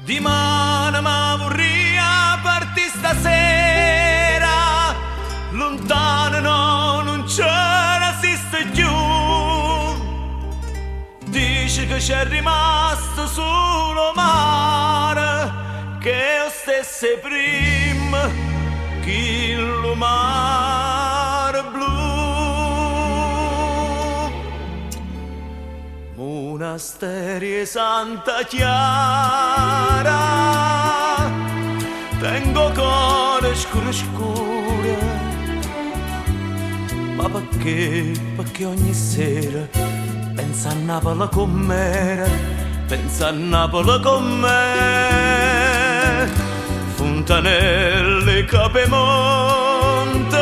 Dimane ma vurria partì stasera, Luntano no, nun ce resiste cchiù. Dice che c'è rimasto sulo 'o mare, che è 'o stesso 'e primma, chillu mare blu. Munasterio 'e Santa Chiara, tengo 'o core scuro scuro, ma pecché, pecché ogni sera penso a Napoli comm'era, penso a Napoli comm'è. Funtanelle 'e Capemonte,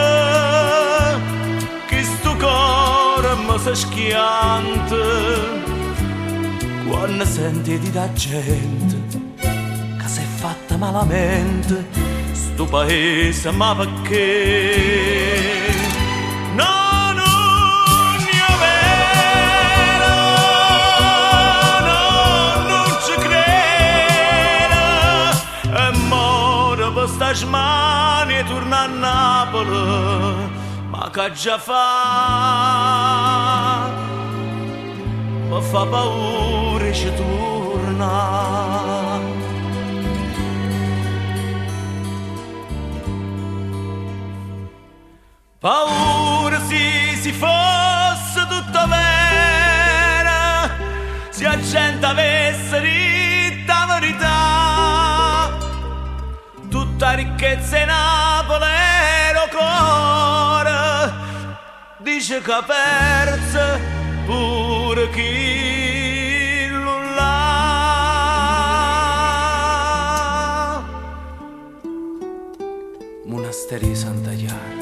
chistu core me se schianta quanno sente 'e di' d' 'a gente ca s'è fatta malamente stu paese, ma pecché? No, nun è overo, no, nun ce crero e moro pe' 'sta smania 'e turnà a Napule, ma ch'aggia fa? Me fa paura 'e ce turnà. Paura si si fosse tutto overo, si 'a gente avesse ditto 'a verità, tutta 'a ricchezza 'e Napule era 'o core, dice ch'ha perzo pure chillu là. Munasterio 'e Santa Chiara,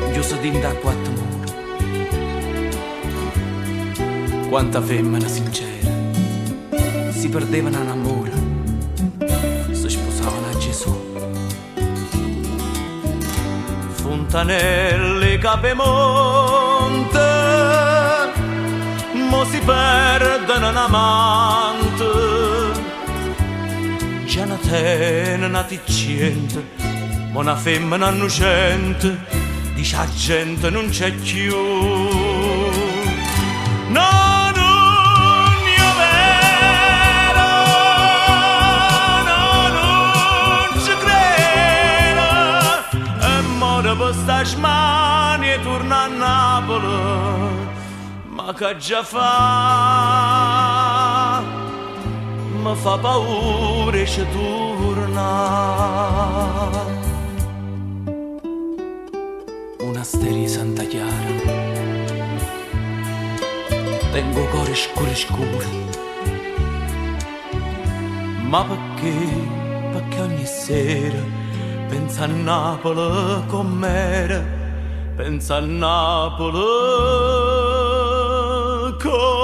'nchiuso dint' a quatto mura, quanta femmene sincere si perdevano n'ammore, se spusavano a Gesù. Funtanelle 'e Capemonte, mo si perdono n'amante, già ne tene n'ati cciente, mo na femmena 'nnucente dice 'a gente nun c'è cchiù. No, nun è overo, no, nun ce crero e moro pe' 'sta smania 'e turnà a Napule, ma ch'aggia fa? Me fa paura 'e ce turnà. Munasterio 'e Santa Chiara, tengo 'o core scuro scuro, ma pecché, pecché ogni sera penso a Napule comm'era, penso a Napule comm'era.